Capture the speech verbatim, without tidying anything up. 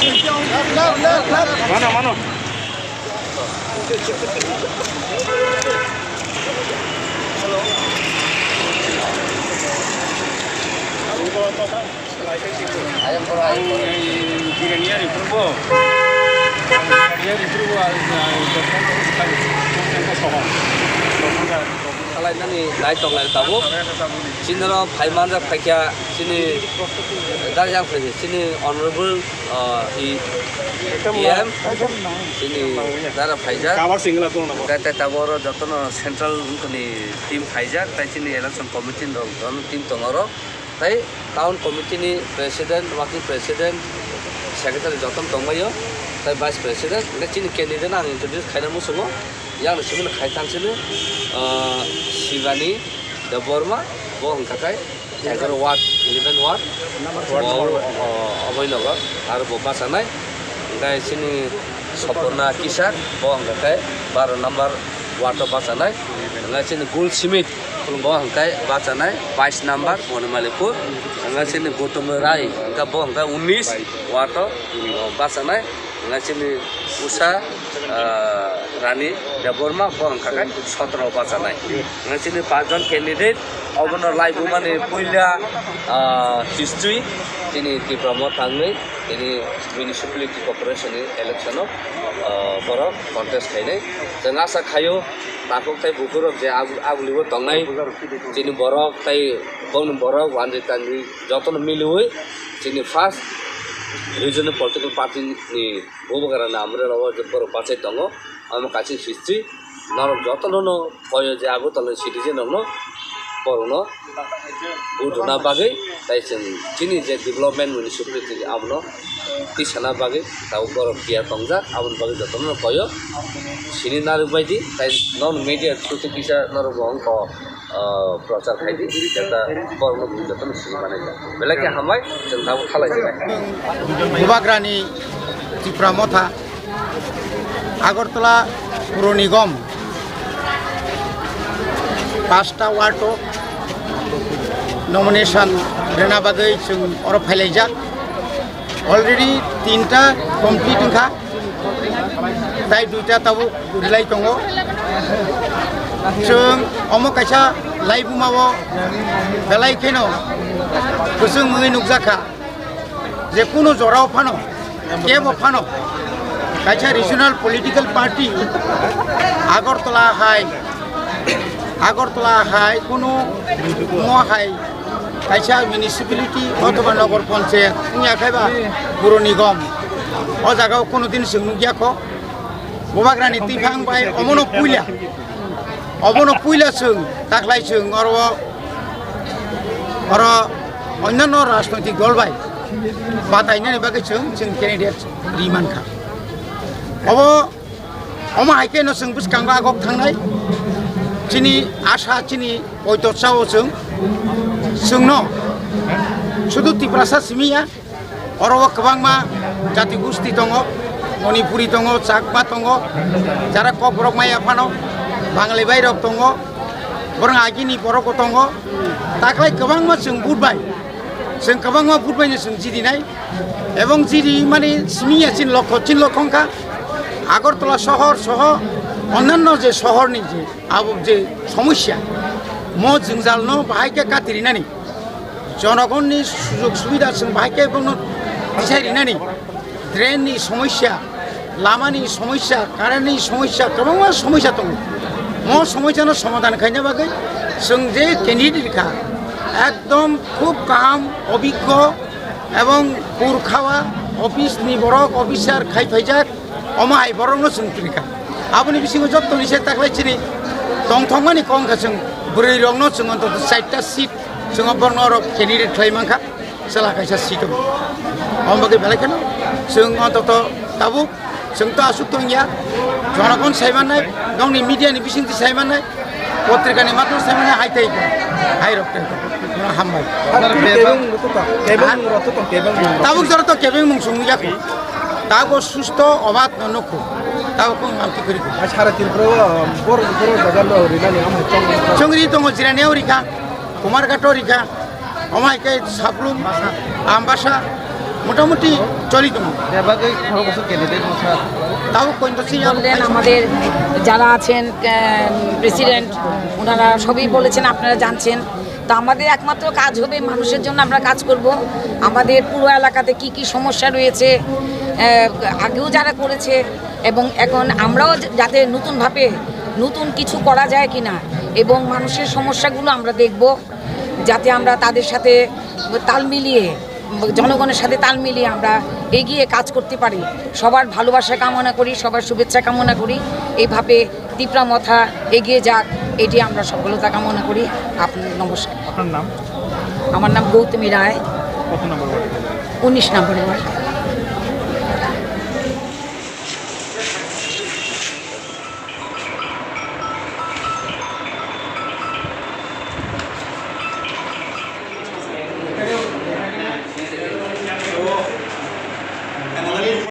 Mano, mano. Ang, eh, Jirania Riprbo. Jirania Riprbo, ah, ah, Sohor. Kalainani nai tonglai tabuk. Chini oro phai manjak phaikha chini darjak phaikha chini honorable, ah, E M chini dara phaijak. Tei, tei tabuk oro jotono central ni team phaijak, tei chini election committee ni rok jotono team tongo oro. Tei town committee ni president, working president, secretary jotono tongbaio, tei vice president, hingke chini candidate no ang introduce khaina muchungo. Yang simi khai thangsini, ah, Shivani Debbarma, bo hingka khe egaroh ward, eleven ward, bo, oh, Abhainagar, aro bo bachanai, hingke chini Sopurna Kisak, bo hingka khe baro number ward o bachanai, hingke chini Gul Simit, bo hingke bachanai, bais number, Bonimalipuur, hingke chini Gautam Rai, hingke bo hingke unis ward o, oh, bachanai. Hingke chini Usha, ah, Rani Debbarma bo hingka khe sotro bachanai. Hingke chini panchjon candidate, obono laibumani puila, ah, history, chini Tipra Motha wngwi, tini municipality corporation ni election o, ah, borok contest khainai. Chwng asa khaio, takhuk tei bukhuk rok je agu-, agulibo tongnai, chini borok tei bongni borok wanjwi tanjwi jotono miliwi, chini first regional political party ni Bubagra ni umbrella o je borok bachai tongo, omo kaisa history. Norok jotono no koyo je Agartala ni citizen rok no borok no vote rwna bagwi, tai chwng chini je development municipality abono tisana bagwi tabuk borok tiya tongjak, aboni bagwi jotono no koyo sini narwk bai di, tai non media through twi kisa norok bo wngkha. Ah, prochar khai di, jeta borokno jotono sini manai ja. Belai khe hambai, chwng tabuk khalai sinai. Bubagrani Tipra Motha, Agartala Puro Nigom, pasta ward o nomination rwna bagwi chwng oro phailaijak. Already tinta complete wngkha, tai duita tabuk rilai tongo. Chwng omo kaisa laibuma o belai kheno kwchwng wngwi nukjakha, je kunu jorao phano, kebo phano kaisa regional political party Agartala hai, Agartala hai kunu mo hai kaisa municipality othoba nogor ponchayat wngya khe ba Puro Nigom, o jaga o kunu din chwng nukya kho. Bubagrani twiphang bai omono puila, omono puila chwng, takhlai chwng oro, oro onnano rajnoitik dol bai batainani bagwi chwng, chwng candidate ri mankha. Obo, omo hai khe no chwng bwskango agok thangnai, chini asa, chini poito chao chwng, chwngno sudu Tiprasa simi ya. Oro o kwbangma jati gusti tongo, Manipuri tongo, Chakma tongo, jara Kokborok maya phano, Bangali bai rok tongo, borok agini borok bo tongo. Taklai kwbangma chwng vote bai, chwng kwbangma vote bai no chwng jidinai, ebong jidi mani simi ya chin lokho, chin lokho wngkha Agartala sohor soho onnanno je sohor ni je abo je somosya, mo jwngjal no bahai khe kati rinani. Jonogonni sujog subida chwng bahai khe bono tisai rinani, drain ni somosya, lama ni somosya, current ni somosya, kwbangma somosya tongo. Mo somosya no somadhan khaina bagwi chwng je candidate kha, ekdom khub kaham, obiggo ebong purkhawa office ni borok, officer khai phaijak. Omo hai borokno chwng twi kha. Aboni bisingo jottoni se taklai chini tongthokmani kok wngkha chwng bwrwi rokno chwng ontoto chaita seat chwng o borokno oro candidate khlai mankha, chwla kaisa seat o. Omo bagwi belai kheno chwng ontoto tabuk chwng to aswk tongya, jonogon sai mannai, nokni media ni bisingtwi sai mannai, potrika ni matwm sai mannai, hai tei hai rok tei hambai. Kebeng rok to, kebeng rok to, kebeng rok. Tabuk jora to kebeng mung chwng ya. Tago susto obat no nukhu. Tago kung amti kuri kung. Sara Tripura o bor bor jaga no rinani amai chong. Chongri tongo, Jirania o rikha, Kumarghat o rikha, omai ke Saplum, Ambasa, মোটামুটি চলি তোমার। এর বাদে সর্বোচ্চ candidate sir. তাও পঞ্চাশ হাজার। বললেন আমাদের যারা আছেন, আহ, প্রেসিডেন্ট, ওনারা সবই বলেছেন, আপনারা জানছেন। তো আমাদের একমাত্র কাজ হবে মানুষের জন্য আমরা কাজ করব। আমাদের পুরো এলাকাতে কি কি সমস্যা রয়েছে, আহ, আগেও যারা করেছে এবং এখন আমরাও যাতে নতুনভাবে নতুন কিছু করা যায় কিনা এবং মানুষের সমস্যাগুলো আমরা দেখব, যাতে আমরা তাদের সাথে তাল মিলিয়ে, জনগণের সাথে তাল মিলিয়ে আমরা এগিয়ে কাজ করতে পারি। সবার ভালোবাসা কামনা করি, সবার শুভেচ্ছা কামনা করি। এইভাবে তিপ্রা মথা এগিয়ে যাক, এটি আমরা সফলতা কামনা করি। আপনার নমস্কার। আপনার নাম? আমার নাম গৌতমী রায়। কত নম্বর ওয়ার্ড? উনিশ নম্বর ওয়ার্ড।